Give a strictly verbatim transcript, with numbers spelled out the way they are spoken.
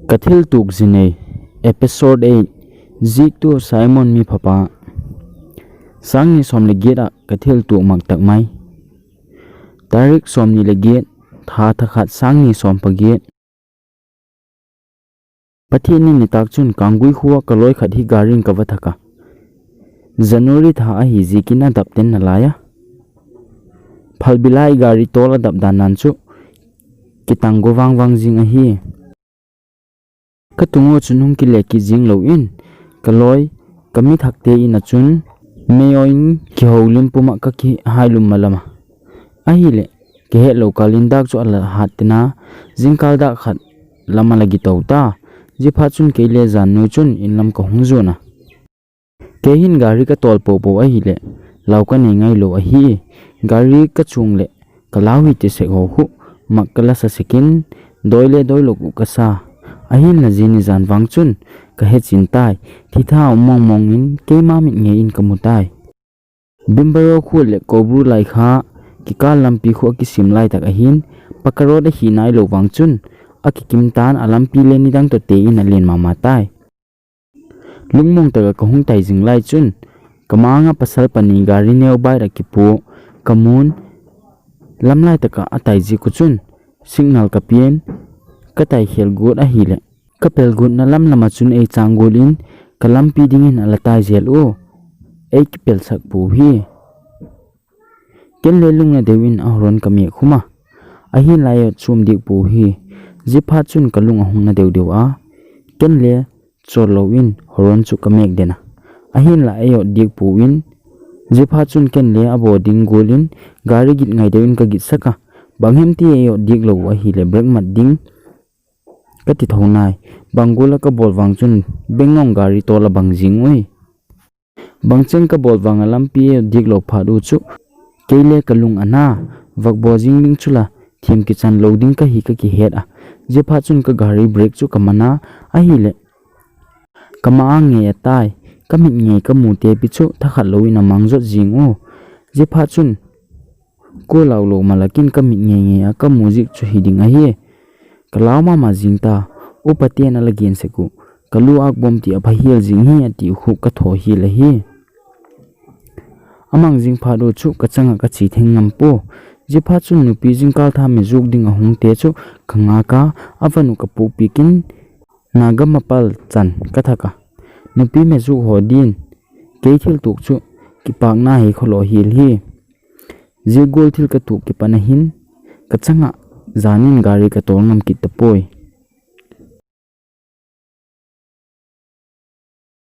Ka thil tuok jinei, episode eight, Jituh Simon Miphapa. Sang ni som le get a ka thil tuok mak tak mai. Tarik som ni le get, tha thakhat sang ni som paget. Pathen ni nitak chun Kanggui khoa ka loi khat hi gari in ka va thak a. January tha ahi jeh in a dap ten nalai a. Phalbi lai gari tol a dap dan nan chu kitang go vang vang jing ahi. Ka tung u chun hung kile kit jing lou in, ka loi, ka mi thak te in a chun, mei o in kihoulim pum a ka kihai lum malam a. Ahile, ka het lou kal in dak chu a la hat ten a, jingkal dak khat lam a la gi tou ta, jiphat chun kei le jan noi chun in lam ka hung jon a. Kei hin gari ka tol popo ahile, lau ka nei ngai lou ahi. Gari ka chung le, ka lau hi ti sek ho khu, mak ka la sa sek in, doi le doi lou u ka sa. Ahin la jini jan vang chun, ka he chin tai, thi tha um mong mong in, keima mit ngei in ka mu tai. Bimbaro khu le Kobru lai kha, kikal lampi khu a kisim lai tak ahin, Pakarot ahi nai lou vang chun, a kikim tan a lampi le nidang to te in a len mama tai. Lungmong taka ka hung tai jing lai chun, ka manga pasal pani gari neo bai ra kipu, ka mun, lamlai taka a tai ji ku chun, signal ka pian, ka tai khel gut ahile. Ka pel gut na lam lama chun ei chang gul in, ka lampi dingin a la tai jel u, ei kipel sak pu hi. Ken le lung na deu in a horon ka mek khum a. Ahin la ei ot chum dik pu hi. Jiphat chun ka lung a hung na deu deu a. Ken le chol lou in horon chu ka mek den a. Ahin la ei ot dik pu in. Jiphat chun ken le a bo ding gul in gari git ngai deu in ka git sak a. Bang hem ti ei ot dik lou ahile brake mat ding. Ka ti tho nai. Bang gul a ka bol vang chun bengong gari tol a bang jing ui. Bang cheng ka bol vang a lampi ei ot dik lou phat u chu. Kei le ka lung a na, vak bo jing ding chu la, thim kichan lou ding ka hi ka kihet a. Jiphat chun ka gari brake chu ka man a, ahile. Ka ma a ngei a tai, ka mit ngei ka mu te pi chu, thakhat lou in a mang jot jing u. Jiphat chun, ko lau lou malakin ka mit ngei ngei a ka mu jik chu hi ding ahi. Ka lau mama jing ta, upa ten a la gen sek u, ka lu ak bom ti a pha hial jing hi a ti u khu ka tho hial ahi. A mang jing phat u chu ka chang a ka chi theng ngam pu. Jiphat chun nupi jingkal tha me juk ding a hung te chu ka ngak a, a van u ka pu pikin, na gam a pal chan ka thak a. Nupi me juk ho din, kei thil tuk chu kipakna hi kho lo hial hi. Jia gol thil ka tuok kipan a hin, ka chang a, jan in gari ka tol ngam kit ta poi.